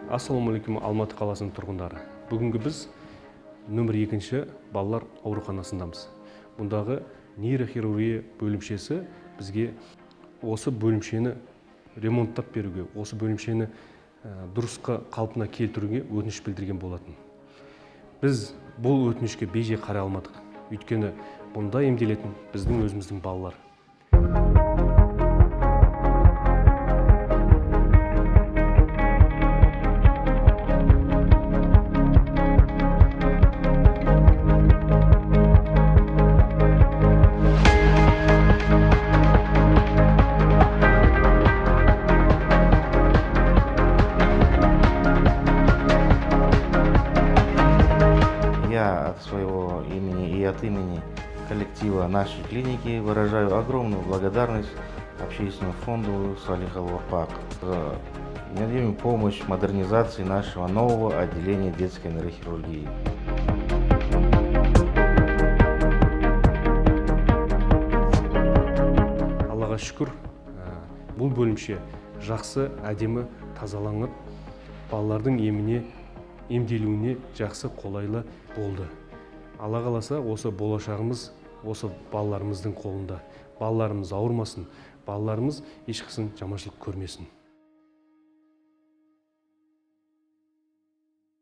Ассалаумағалейкум, Алматы қаласының тұрғындары. Бүгінгі біз нөмір 2 балалар ауруханасындамыз. Бұндағы нейрохирургия бөлімшесі бізге осы бөлімшені ремонттап беруге, осы бөлімшені дұрысқа қалпына келтіруге өтініш білдірген болатын. Біз бұл өтінішке бейжай қарай алмадық. Өйткені бұнда емделетін біздің өзіміздің балалар. Я от своего имени и от имени коллектива нашей клиники выражаю огромную благодарность общественному фонду Салих Ал-Урпак за необходимую помощь в модернизации нашего нового отделения детской нейрохирургии. Аллаға шүкір, бұл бөлімше жақсы, әдемі тазаланып, балалардың еміне, емделуіне жақсы, қолайлы болды. Алла қаласа, осы болашағымыз осы балаларымыздың қолында. Балаларымыз ауырмасын, балаларымыз ешқашан жаманшылық көрмесін.